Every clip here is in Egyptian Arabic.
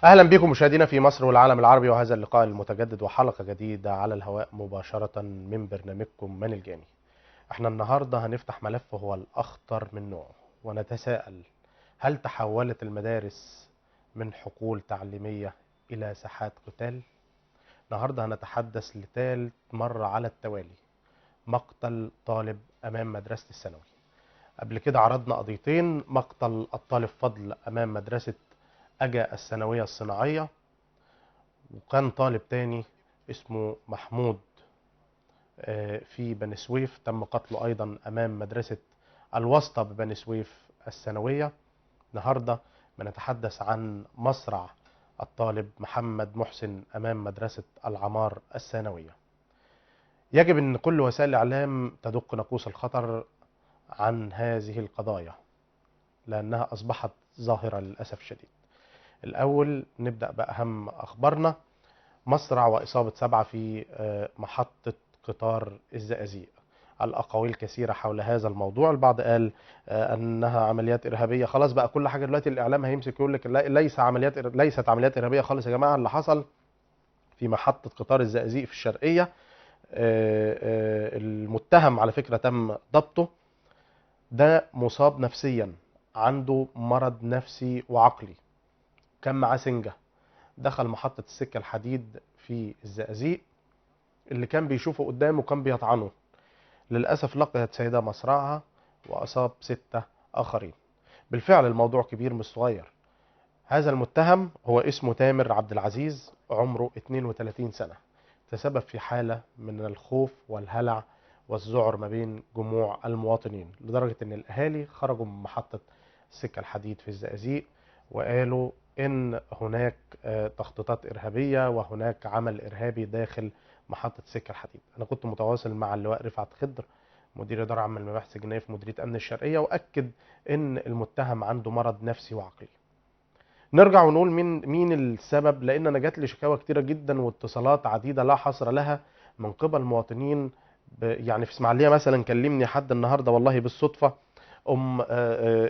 اهلا بكم مشاهدينا في مصر والعالم العربي، وهذا اللقاء المتجدد وحلقه جديدة على الهواء مباشرة من برنامجكم من الجاني. احنا النهارده هنفتح ملف هو الاخطر من نوعه، ونتساءل هل تحولت المدارس من حقول تعليمية الى ساحات قتال؟ النهارده هنتحدث لثالث مرة على التوالي مقتل طالب امام مدرسه الثانوي. قبل كده عرضنا قضيتين، مقتل الطالب فضل امام مدرسه أجا الثانوية الصناعية، وكان طالب تاني اسمه محمود في بني سويف تم قتله أيضا أمام مدرسة الواسطة ببني سويف الثانوية. النهاردة بنتحدث عن مصرع الطالب محمد محسن أمام مدرسة العمار الثانوية. يجب أن كل وسائل الإعلام تدق ناقوس الخطر عن هذه القضايا لأنها أصبحت ظاهرة للأسف الشديد. الأول نبدأ بأهم أخبارنا، مصرع وإصابة 7 في محطة قطار الزقازيق. الأقاويل كثيرة حول هذا الموضوع، البعض قال أنها عمليات إرهابية. خلاص بقى كل حاجة دلوقتي الإعلام هيمسك يقول لك ليست عمليات إرهابية خالص يا جماعة. اللي حصل في محطة قطار الزقازيق في الشرقية، المتهم على فكرة تم ضبطه، ده مصاب نفسيا، عنده مرض نفسي وعقلي، كان معاه سنجة، دخل محطة السكة الحديد في الزقازيق، اللي كان بيشوفه قدامه كان بيطعنه. للأسف لقيت سيدة مصرعها وأصاب 6 آخرين. بالفعل الموضوع كبير مش صغير. هذا المتهم هو اسمه تامر عبد العزيز، عمره 32 سنة، تسبب في حالة من الخوف والهلع والذعر ما بين جموع المواطنين، لدرجة أن الأهالي خرجوا من محطة السكة الحديد في الزقازيق وقالوا إن هناك تخطيطات إرهابية وهناك عمل إرهابي داخل محطة سكة الحديد. أنا كنت متواصل مع اللواء رفعت خضر مدير إدارة عامة المباحث الجنائية في مديرية أمن الشرقية، وأكد إن المتهم عنده مرض نفسي وعقلي. نرجع ونقول مين السبب، لأن أنا جات لي شكاوى كتيرة جدا واتصالات عديدة لا حصر لها من قبل مواطنين. يعني في إسماعيلية مثلا كلمني حد النهارده والله بالصدفة، أم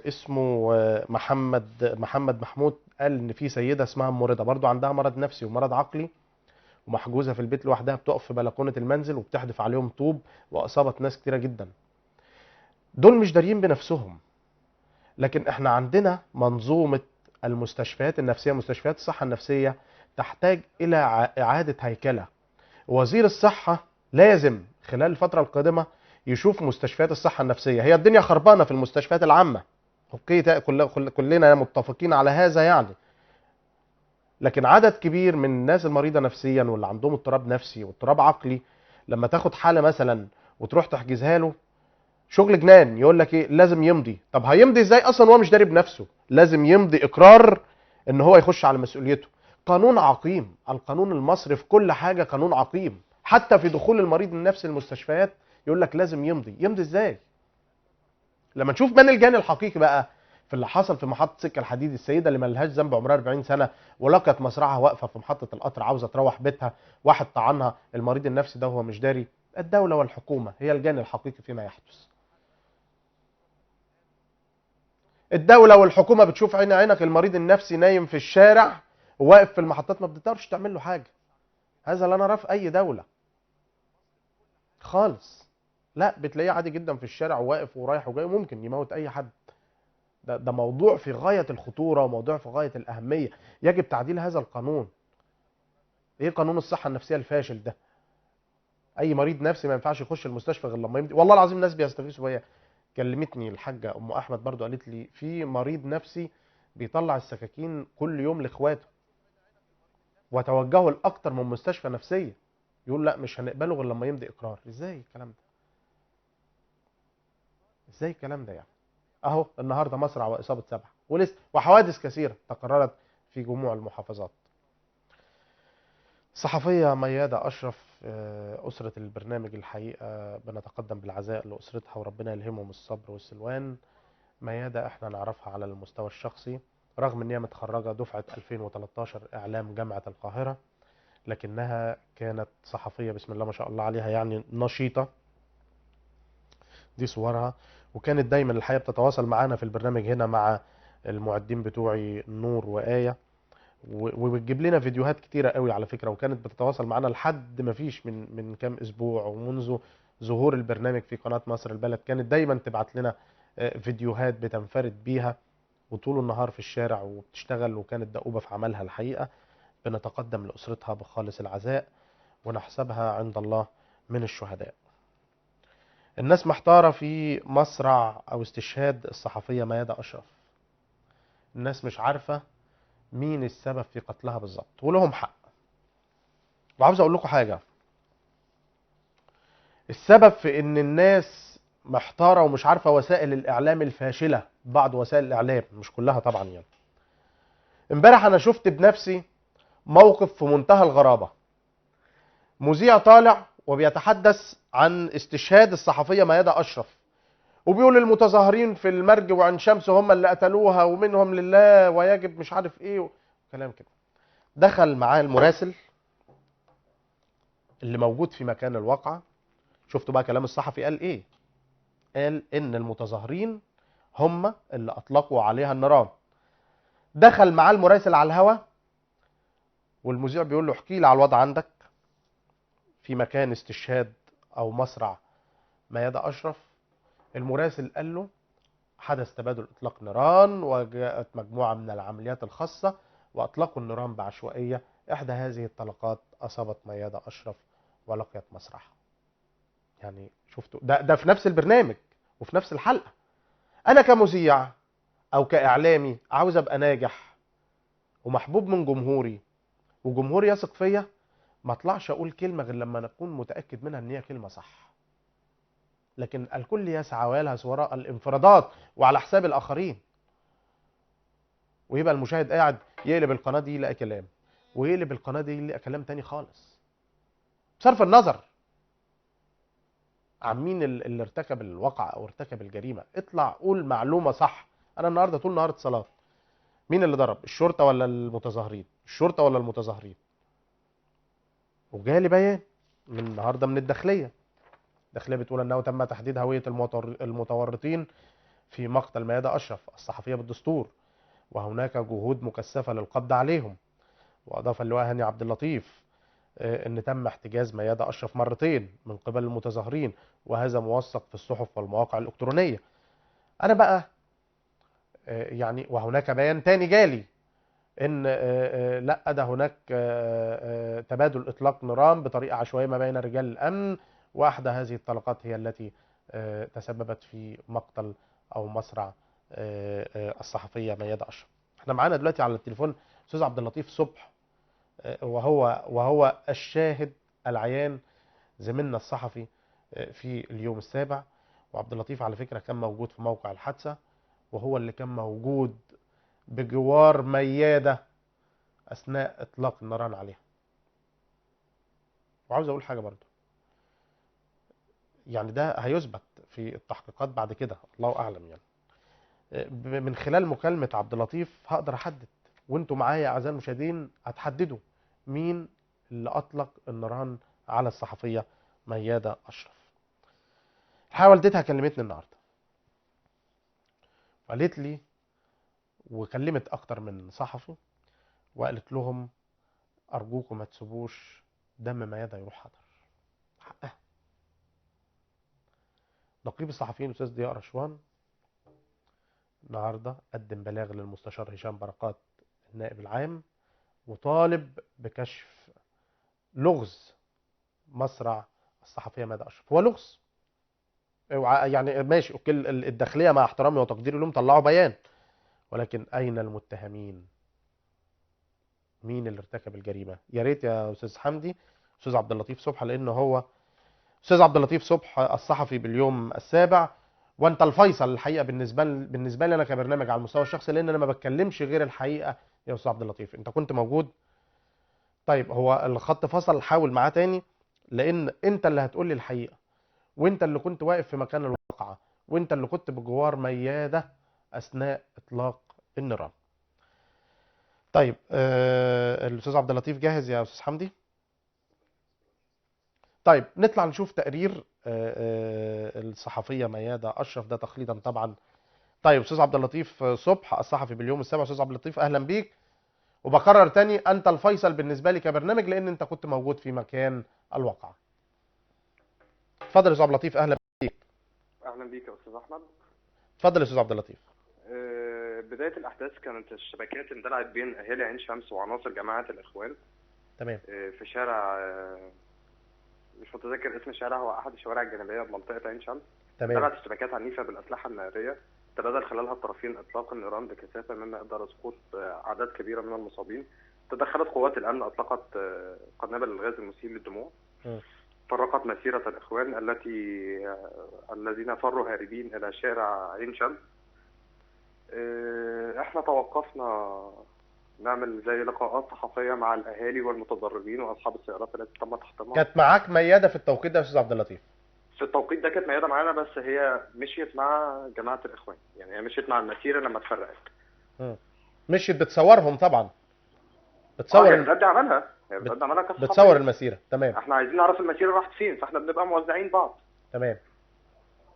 اسمه محمد محمود، قال إن في سيدة اسمها أم رضا برضو عندها مرض نفسي ومرض عقلي ومحجوزة في البيت لوحدها، بتقف في بلكونة المنزل وبتحدف عليهم طوب وأصابت ناس كتيرة جدا. دول مش داريين بنفسهم، لكن احنا عندنا منظومة المستشفيات النفسية، مستشفيات الصحة النفسية تحتاج إلى إعادة هيكلة. وزير الصحة لازم خلال الفترة القادمة يشوف مستشفيات الصحة النفسية. هي الدنيا خربانة في المستشفيات العامة، okay، كلنا متفقين على هذا يعني، لكن عدد كبير من الناس المريضة نفسيا واللي عندهم اضطراب نفسي واضطراب عقلي، لما تاخد حالة مثلا وتروح تحجزها له شغل جنان، يقول لك ايه لازم يمضي. طب هيمضي ازاي اصلا وهو مش داري بنفسه؟ لازم يمضي اقرار ان هو يخش على مسؤوليته. قانون عقيم، القانون المصري في كل حاجة قانون عقيم، حتى في دخول المريض النفسي المستشفيات يقول لك لازم يمضي. يمضي ازاي؟ لما نشوف من الجاني الحقيقي بقى في اللي حصل في محطة سكة الحديد، السيدة اللي ملهاش ذنب عمرها 40 سنة ولقت مصرعها واقفة في محطة القطر عاوزة تروح بيتها، واحد طعنها، المريض النفسي ده هو مش داري. الدولة والحكومة هي الجاني الحقيقي فيما يحدث. الدولة والحكومة بتشوف عين عينك المريض النفسي نايم في الشارع وواقف في المحطات، ما بتقدرش تعمل له حاجة. هذا لا نراه في أي دولة خالص، لا بتلاقيه عادي جدا في الشارع وواقف ورايح وجاي، ممكن يموت أي حد. ده موضوع في غاية الخطورة وموضوع في غاية الأهمية، يجب تعديل هذا القانون. إيه قانون الصحة النفسية الفاشل ده؟ أي مريض نفسي ما ينفعش يخش المستشفى غير لما يمضي. والله العظيم الناس بيستغيثوا بيا. كلمتني الحاجة أم أحمد برضو قالت لي في مريض نفسي بيطلع السكاكين كل يوم لإخواته، وتوجهوا لأكتر من مستشفى نفسية، يقول لا مش هنقبله غير لما يمضي إقرار. إزاي الكلام ده؟ إزاي الكلام ده يعني؟ اهو النهارده مصرع واصابه 7 ولسه، وحوادث كثيرة تكررت في جموع المحافظات. الصحفية مياده اشرف اسره البرنامج الحقيقة بنتقدم بالعزاء لاسرتها وربنا يلهمهم الصبر والسلوان. مياده احنا نعرفها على المستوى الشخصي، رغم ان هي متخرجة دفعه 2013 اعلام جامعه القاهرة، لكنها كانت صحفية بسم الله ما شاء الله عليها، يعني نشيطه. دي صورها، وكانت دايما الحقيقة بتتواصل معانا في البرنامج هنا مع المعدين بتوعي نور وآية، وبتجيب لنا فيديوهات كتيرة قوي على فكرة، وكانت بتتواصل معنا لحد ما فيش من كام اسبوع، ومنذ ظهور البرنامج في قناة مصر البلد كانت دايما تبعت لنا فيديوهات بتنفرد بيها، وطول النهار في الشارع وبتشتغل، وكانت دؤوبة في عملها الحقيقة. بنتقدم لأسرتها بخالص العزاء ونحسبها عند الله من الشهداء. الناس محتارة في مصرع أو استشهاد الصحفية ميادة أشرف. الناس مش عارفة مين السبب في قتلها بالظبط، ولهم حق. وعاوز أقول لكم حاجة، السبب في إن الناس محتارة ومش عارفة وسائل الإعلام الفاشلة، بعض وسائل الإعلام مش كلها طبعا يعني. امبارح أنا شفت بنفسي موقف في منتهى الغرابة، مذيع طالع وبيتحدث عن استشهاد الصحفية ميادة أشرف، وبيقول المتظاهرين في المرج وعين شمس هم اللي قتلوها ومنهم لله ويجب مش عارف ايه وكلام كده. دخل معاه المراسل اللي موجود في مكان الواقعة. شفتوا بقى كلام الصحفي قال ايه؟ قال ان المتظاهرين هم اللي اطلقوا عليها النيران. دخل معاه المراسل على الهوا، والمذيع بيقول له احكي لي على الوضع عندك في مكان استشهاد او مصرع ميادة اشرف. المراسل قال له حدث تبادل اطلاق نيران، وجاءت مجموعة من العمليات الخاصة واطلقوا النيران بعشوائية، احدى هذه الطلقات اصابت ميادة اشرف ولقيت مصرعها. يعني شفتوا ده في نفس البرنامج وفي نفس الحلقة. انا كمذيع او كاعلامي عاوز ابقى ناجح ومحبوب من جمهوري وجمهوري يثق فيا، ما اطلعش اقول كلمة غير لما اكون متأكد منها ان هي كلمة صح. لكن الكل يسعى ويلهث وراء الانفرادات وعلى حساب الاخرين، ويبقى المشاهد قاعد يقلب القناة دي يلاقي كلام، ويقلب القناة دي يلاقي كلام تاني خالص، بصرف النظر عن مين اللي ارتكب الواقعة او ارتكب الجريمة. اطلع قول معلومة صح. انا النهارده طول النهار اتصالات، مين اللي ضرب؟ الشرطة ولا المتظاهرين؟ الشرطة ولا المتظاهرين؟ وجالي بيان من النهارده من الداخلية. الداخلية بتقول انه تم تحديد هوية المتورطين في مقتل ميادة اشرف الصحفية بالدستور، وهناك جهود مكثفة للقبض عليهم. واضاف اللواء هاني عبد اللطيف ان تم احتجاز ميادة اشرف مرتين من قبل المتظاهرين، وهذا موثق في الصحف والمواقع الالكترونية. انا بقى يعني وهناك بيان تاني جالي ان لا ده هناك تبادل اطلاق نيران بطريقة عشوائية ما بين رجال الامن، واحدى هذه الطلقات هي التي تسببت في مقتل او مصرع الصحفية ميادة اشرف. احنا معانا دلوقتي على التليفون استاذ عبد اللطيف صبح، وهو الشاهد العيان، زميلنا الصحفي في اليوم السابع. وعبد اللطيف على فكرة كان موجود في موقع الحادثة، وهو اللي كان موجود بجوار ميادة أثناء إطلاق النيران عليها. وعاوز أقول حاجة برضو، يعني ده هيثبت في التحقيقات بعد كده، الله أعلم. يعني من خلال مكالمة عبد اللطيف هقدر أحدد، وانتوا معايا أعزائي المشاهدين هتحددوا مين اللي أطلق النيران على الصحفية ميادة أشرف. الحقيقة والدتها كلمتني النهارده وقالت لي، وكلمت اكتر من صحفي وقالت لهم ارجوكم ما تسيبوش دم ميادة يروح هدر، حقها. نقيب الصحفيين الاستاذ ضياء رشوان النهارده قدم بلاغ للمستشار هشام بركات النائب العام، وطالب بكشف لغز مصرع الصحفية ميادة اشرف. هو لغز يعني، ماشي okay، الداخلية مع احترامي وتقديري لهم طلعوا بيان، ولكن أين المتهمين؟ مين اللي ارتكب الجريمة؟ يا ريت يا أستاذ حمدي، أستاذ عبد اللطيف صبح، لأنه هو أستاذ عبد اللطيف صبح الصحفي باليوم السابع، وأنت الفيصل الحقيقة بالنسبة لي أنا كبرنامج على المستوى الشخصي، لأن أنا ما بتكلمش غير الحقيقة يا أستاذ عبد اللطيف. أنت كنت موجود. طيب هو الخط فصل، حاول معاه تاني، لأن أنت اللي هتقول لي الحقيقة، وأنت اللي كنت واقف في مكان الواقعة، وأنت اللي كنت بجوار ميادة أثناء إطلاق النيران. طيب الأستاذ عبد اللطيف جاهز يا أستاذ حمدي؟ طيب نطلع نشوف تقرير الصحفية ميادة أشرف، ده تقليدا طبعا. طيب أستاذ عبد اللطيف صبح الصحفي باليوم السابع. أستاذ عبد اللطيف أهلا بيك. وبكرر تاني، انت الفيصل بالنسبة لي كبرنامج، لان انت كنت موجود في مكان الواقعة. اتفضل يا استاذ عبد اللطيف، اهلا بيك. اهلا بيك يا استاذ احمد. اتفضل يا استاذ عبد اللطيف. بداية الاحداث كانت الشبكات اندلعت بين اهالي عين شمس وعناصر جماعة الاخوان. تمام. في شارع، مش متذكر اسم الشارع، هو احد الشوارع الجانبية بمنطقة عين شمس. تمام. اندلعت اشتباكات عنيفة بالاسلحة النارية، تبادل خلالها الطرفين اطلاق النيران بكثافة، مما ادى لسقوط اعداد كبيرة من المصابين. تدخلت قوات الامن، اطلقت قنابل الغاز المسيل للدموع. فرقت مسيره الاخوان الذين فروا هاربين الى شارع عين شمس. احنا توقفنا نعمل زي لقاءات صحفية مع الاهالي والمتضررين واصحاب السيارات التي تم تحطيمها. كانت معاك مياده في التوقيت ده يا استاذ عبد اللطيف؟ في التوقيت ده كانت مياده معانا، بس هي مشيت مع جماعة الاخوان، يعني هي مشيت مع المسيرة لما اتفرقت. مشيت بتصورهم طبعا. بتصور، هي بتأدي عملها، هي بتأدي عملها كصحفيه، بتصور المسيرة. تمام. احنا عايزين نعرف المسيرة راحت فين، فاحنا بنبقى موزعين بعض. تمام.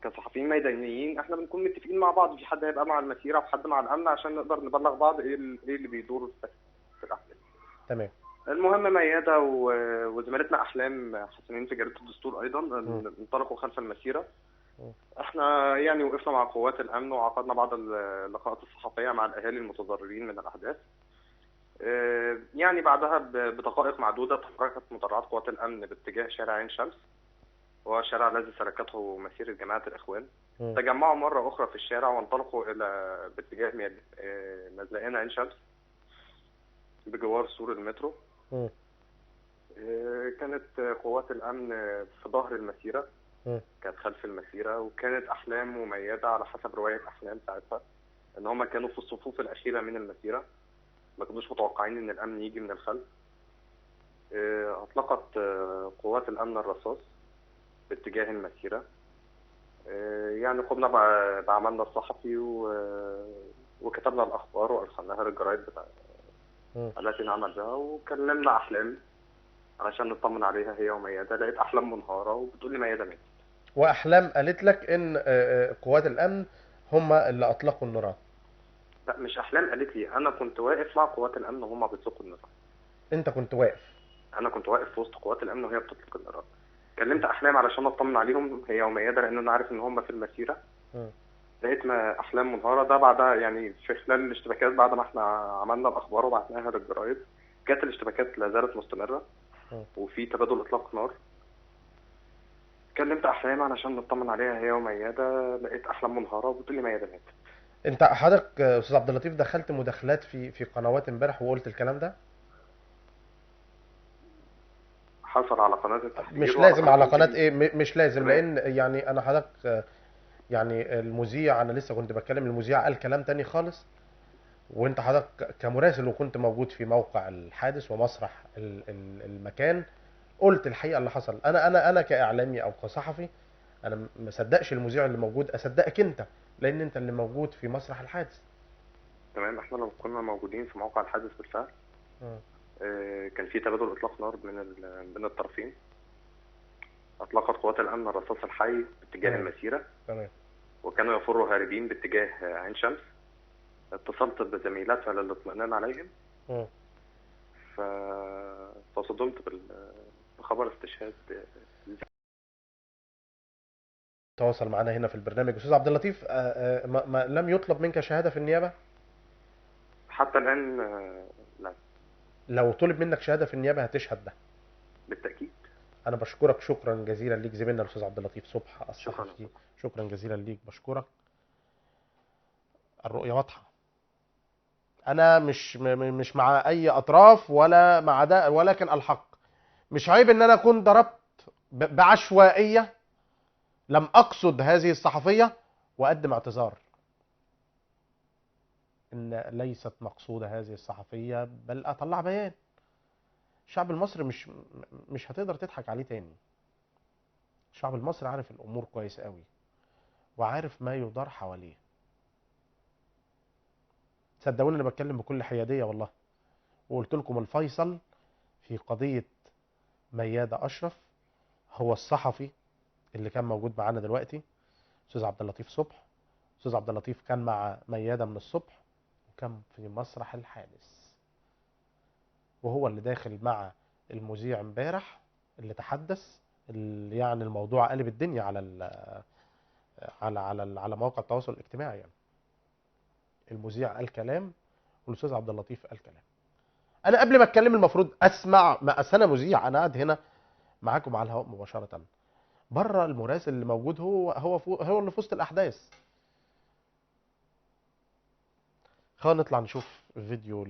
كصحفيين ميدانيين احنا بنكون متفقين مع بعض، في حد هيبقى مع المسيرة وحد مع الامن، عشان نقدر نبلغ بعض ايه اللي بيدور في الاحداث. تمام. المهم مياده وزميلتنا احلام حسنين في جريدة الدستور ايضا انطلقوا خلف المسيرة. احنا يعني وقفنا مع قوات الامن وعقدنا بعض اللقاءات الصحفية مع الاهالي المتضررين من الاحداث. يعني بعدها بدقائق معدودة تحركت مدرعات قوات الامن باتجاه شارع عين شمس، وهو الشارع الذي سلكته مسيره جماعة الاخوان. تجمعوا مرة اخرى في الشارع وانطلقوا الى باتجاه مزلقان عين شمس بجوار سور المترو. كانت قوات الامن في ظهر المسيرة، كانت خلف المسيرة، وكانت احلام ومياده على حسب رواية احلام ساعتها ان هم كانوا في الصفوف الاخيرة من المسيرة، ما كانوش متوقعين ان الامن يجي من الخلف. اطلقت قوات الامن الرصاص باتجاه المسيرة. يعني قمنا بعملنا الصحفي وكتبنا الاخبار وارسلناها للجرايد بتاع التي نعمل بها، وكلمنا احلام علشان نطمن عليها هي ومياده. لقيت احلام منهاره وبتقول لي مياده ماتت. واحلام قالت لك ان قوات الامن هم اللي اطلقوا النيران؟ لا، مش احلام قالت لي، انا كنت واقف مع قوات الامن وهم بيطلقوا النيران. انت كنت واقف؟ انا كنت واقف في وسط قوات الامن وهي بتطلق النيران. كلمت احلام علشان اطمن عليهم هي ومياده، لان انا عارف ان هم في المسيرة. لقيت ما احلام منهاره. ده بعدها يعني في خلال الاشتباكات، بعد ما احنا عملنا الاخبار وبعتناها للجرايد، كانت الاشتباكات لا زالت مستمرة وفي تبادل اطلاق نار. كلمت احلام علشان نطمن عليها هي ومياده، لقيت احلام منهاره وبتقول لي مياده ماتت. انت حضرتك استاذ عبد اللطيف دخلت مداخلات في قنوات امبارح وقلت الكلام ده؟ حصل على قناة التحرير. مش لازم على قناة ايه، مش لازم، لان يعني انا حضرتك يعني المذيع، انا لسه كنت بتكلم، المذيع قال كلام تاني خالص، وانت حضرتك كمراسل وكنت موجود في موقع الحادث ومسرح المكان قلت الحقيقة اللي حصل. انا انا انا كاعلامي او كصحفي انا ما صدقش المذيع اللي موجود، اصدقك انت، لان انت اللي موجود في مسرح الحادث. تمام. احنا لو كنا موجودين في موقع الحادث بالفعل كان في تبادل اطلاق نار من الطرفين. اطلقت قوات الامن الرصاص الحي باتجاه المسيرة. تمام. وكانوا يفروا هاربين باتجاه عين شمس. اتصلت بزميلاتها للاطمئنان عليهم. فصدمت بخبر استشهاد. تواصل معنا هنا في البرنامج. استاذ عبد اللطيف، ما لم يطلب منك شهادة في النيابة؟ حتى الان لا. لو طلب منك شهادة في النيابة هتشهد ده؟ بالتاكيد. انا بشكرك شكرا جزيلا ليك زميلنا الاستاذ عبد اللطيف صبح الصحفي. شكرا جزيلا ليك، بشكرك. الرؤية واضحة. انا مش مع اي اطراف ولا مع ده، ولكن الحق. مش عيب ان انا اكون ضربت بعشوائيه، لم اقصد هذه الصحفية، واقدم اعتذار ان ليست مقصوده هذه الصحفية، بل اطلع بيان. الشعب المصري مش هتقدر تضحك عليه تاني. الشعب المصري عارف الامور كويس قوي، وعارف ما يدار حواليه. صدقوني انا بتكلم بكل حيادية والله، وقلت لكم الفيصل في قضية مياده اشرف هو الصحفي اللي كان موجود معانا دلوقتي، استاذ عبد اللطيف صبح. استاذ عبد اللطيف كان مع مياده من الصبح وكان في مسرح الحادث. وهو اللي داخل مع المذيع امبارح اللي تحدث، اللي يعني الموضوع قلب الدنيا على ال على على على مواقع التواصل الاجتماعي. يعني المذيع قال كلام والاستاذ عبد اللطيف قال كلام. انا قبل ما اتكلم المفروض اسمع، ما أصل انا مذيع، انا قاعد هنا معاكم على الهواء مباشرة. بره المراسل اللي موجود هو اللي في وسط الاحداث. خلينا نطلع نشوف فيديو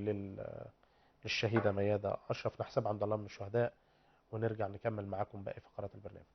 للشهيده ميادة اشرف، نحسب عند الله من الشهداء، ونرجع نكمل معاكم باقي فقرات البرنامج.